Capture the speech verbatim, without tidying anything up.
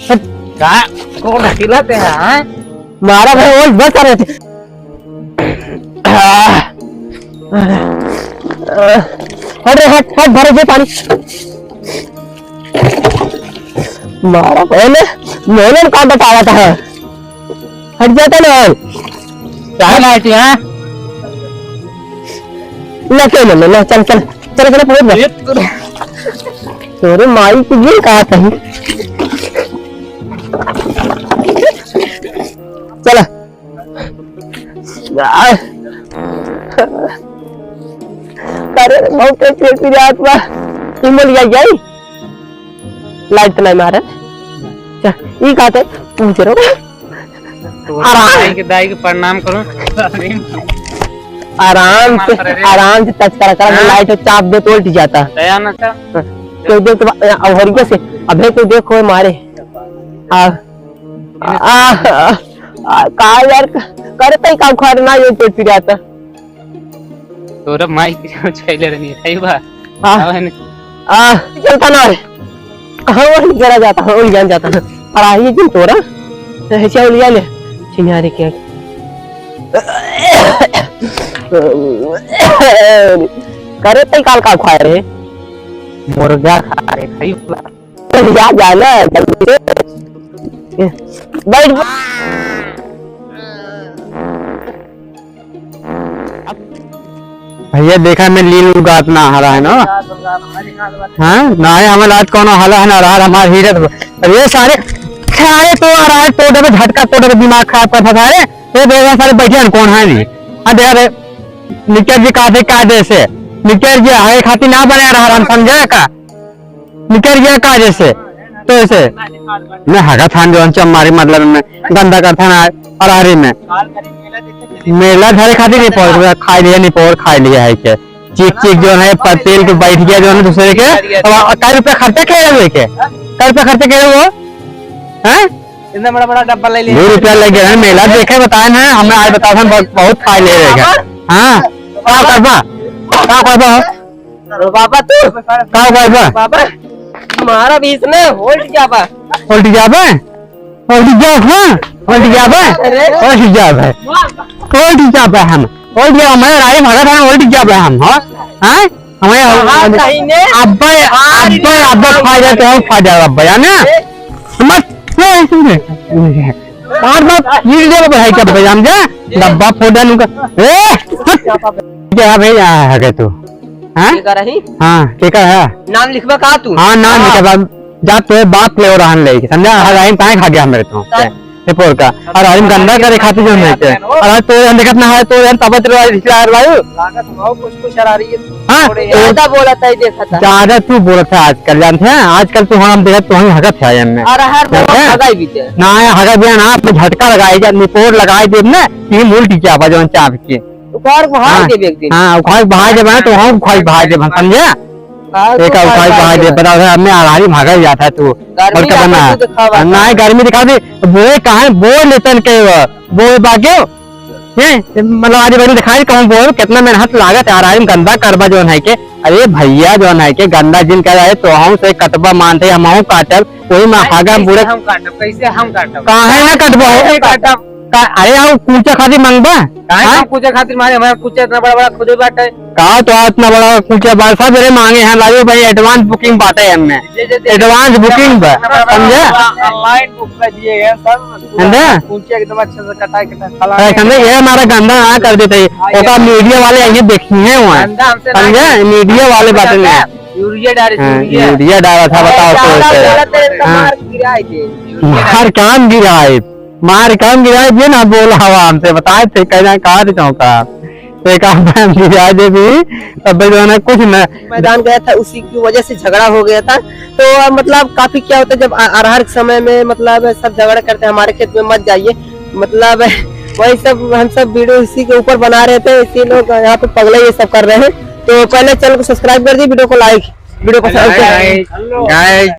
हट। का? कौन ढकेलत है, हाँ? मारा भाई, ओए, बस आ रहे थे। अरे हट, हट, भरे दे पानी। मारा भाई ने, मैंने काम बतावा था। हट जाता ना। क्या लाइट है? ना, क्या ना, ना, चल, चल, चल, चल, पहुंच जा। ये तो तोरे माई की ये कहा था। चला। अरे, बहुत तेज तेज की रात बा। ई मोल गई, गई। लाइट तो नहीं मारे। अच्छा, ई कहते, पूछ रहो। तो आराम। दाई के, दाई के प्रणाम करो। आराम से, करे रे। आराम से touch करा, करा, हाँ? लाइट चाप दे तो उल्ट जाता। दया ना था। हाँ। कोई देख तो बा-, अब हरिया से, अबे कोई देखो मारे। आ, आ, आ, आ, का यार, क-, करे तई का उखाड़ ना ये पेट पिराता। तोरा माई के कुछ खैले रहनी है, सही बा? हाँ। आवे ने। आ, चलता ना रे। हाँ, वो जरा जाता, हाँ, उलझान जाता। और आई जिन तोरा, ऐसे उलझा ले। छिनारे के। करे तई काल का खाए रे? मुर्गा खा रे, सही बा। जा, जा ना, जल्दी से। बैठ। भैया देखा, मैं लील उगात ना हरा है ना। हाँ, ना है, हमारे आज कौनो हला है ना, रहा हमारे हीरे तो। अरे सारे, सारे तो आ रहा है, तोड़ दे, झटका तोड़ दे, दिमाग खराब कर फंसा रे। ये देखा सारे बैठे हैं, कौन है जी? हाँ, देखा रे, निकर जी कहा थे, का जैसे? निकर जी हमारे खातिर ना बने रहा, हम समझे का? निकर गया का जैसे, तो ऐसे। मैं हगा थान जो चम मारी, मतलब में गंदा कर थान आ-, अरारी में। मेला धरे खातिर नहीं पहुंच रहा, खाई लिया नहीं पहुंच, खाई लिया है के। चीक चीक जो है, प-, तेल के बैठ गया जो है दूसरे के। अब आ-, कै रुपया खर्चा के हुए के? कै रुपया खर्चा के वो? हैं? इतना बड़ा बड़ा डब्बा ले लिया। दो रुपया लग गया है, मेला देखे बताए ना, हमें आज बताओ हम बहुत, बहुत खाई ले रहे हैं। हाँ, का करबा? का करबा? अरे बाबा तू। का बाबा? बाबा, मारा भी इसने, उल्ट जाबा। उल्ट जाबा? उल्ट जाबा? उल्ट जाबा? अरे। उल्ट जाबा। उल्ट जाबा हम। उल्ट जाबा, मैं राय भागा था, उल्ट जाबा हम, हाँ? हाँ? हमें हाँ, कहीं ने। अब्बा, मार अब्बा, दिया। अब्बा खा जाते हैं, खा जाओ अब्बा, है ना? ए। मत, ए, ऐसे नहीं। बार बार ये ले भाई, क्या भाई, हम जा? डब्बा फोड़ा नुका। ए, हट। क्या भाई, आ, आ गए तू? हाँ? के का रही? हाँ, के का है? नाम लिखबा का तू? हाँ, नाम हाँ। लिखबा। जा तोहे बाप ले रहन ले, समझा? हराइम काहे खा गया मेरे तो? का? हे पोर का। हराइम गंदा करे खातिर जो नहीं के। और आज तो हम देखत ना है, तो हम तबत रो रिश्तेदार भाई। लागत भाव कुछ कुछ हरारी है। हाँ? थोड़े ज्यादा बोलत है, देखत है। ज्यादा तू बोलत है आजकल, जानते हैं? आजकल तो हम देखत तो हम हगत है एमे। अरहर में देखते हैं? हगाई भी दे। ना, हगा भी ना, आप झटका लगाए जा, निपोर लगाए दे ना, ये उल्टी क्या बा जौन चाप के। उखाड़ के बहार हाँ, देबे एक दिन। हाँ, उखाड़ के बहार देबे ना, तो हम उखाड़ के बहार देबे, समझे? हाँ, तो एक उखाड़ के बहार देबे। बताओ, हमने आधारी भागा जाता है तू। गर्मी और क्या आता बना? है, तू दिखावा ना, था। गर्मी दिखा दे, बोए कहाँ है? बोए लेतन के वो, बोए बागे हो? हैं? मतलब, आज बनी दिखाई कहूँ बोए, कितना मेहनत लागत है, आधारी में गंदा करबा जौन है के। अरे भैया, जौन है के गंदा जिन कर रहे, तो हम से कटबा मानते, हम हूँ काटब, वही में हाँ, हागा कैसे बुड़े। हम काटब? कैसे हम काटब? काहे ना कटबा हो? कैसे काटब? का, अरे, आओ, कूचा खातिर मांगबा? काहे हाँ? हम कूचा खातिर मारे? हमारा कूचा इतना बड़ा बड़ा खुदे बाटे। का तो इतना बड़ा कूचा बा? सब रे मांगे हैं, लाइयो भाई, advance booking बाटे हमने। जे, जे, जे, advance booking बा, समझे? Online book कर दिए हैं सब। समझे? कूचा एकदम अच्छे से कटा के फला अरे, समझे? ये हमारा गंदा ना कर देते। हाँ, ये ओका media वाले आइए देखिए हुआ है। गंदा हमसे ना समझे? Media वाले बातें गंदा। नहीं। यूरिया डाले, हाँ, यूरिया। यूरिया डाला था, बताओ तो ज्यादा उसे। गलत है, तो हाँ। मार गिराए दे। मार काम गिराए। मार काम गिराए दिए ना, बोल हवा हमसे, बताए थे, कहना कहा दे चौका। तो एक काम हम गिराए दे भी, तब जो है ना, कुछ न मैदान गया था, उसी की वजह से झगड़ा हो गया था। तो, मतलब, काफी क्या होता है, जब अ-, अरहर के समय में, मतलब, सब झगड़ा करते हैं, हमारे खेत में मत जाइए, मतलब, वही सब, हम सब video इसी के ऊपर बना रहे थे, इसी लोग यहाँ पे पगला ये सब कर रहे हैं। तो पहले channel को subscribe कर दीजिए, video को like, video पसंद आए। Guys, guys,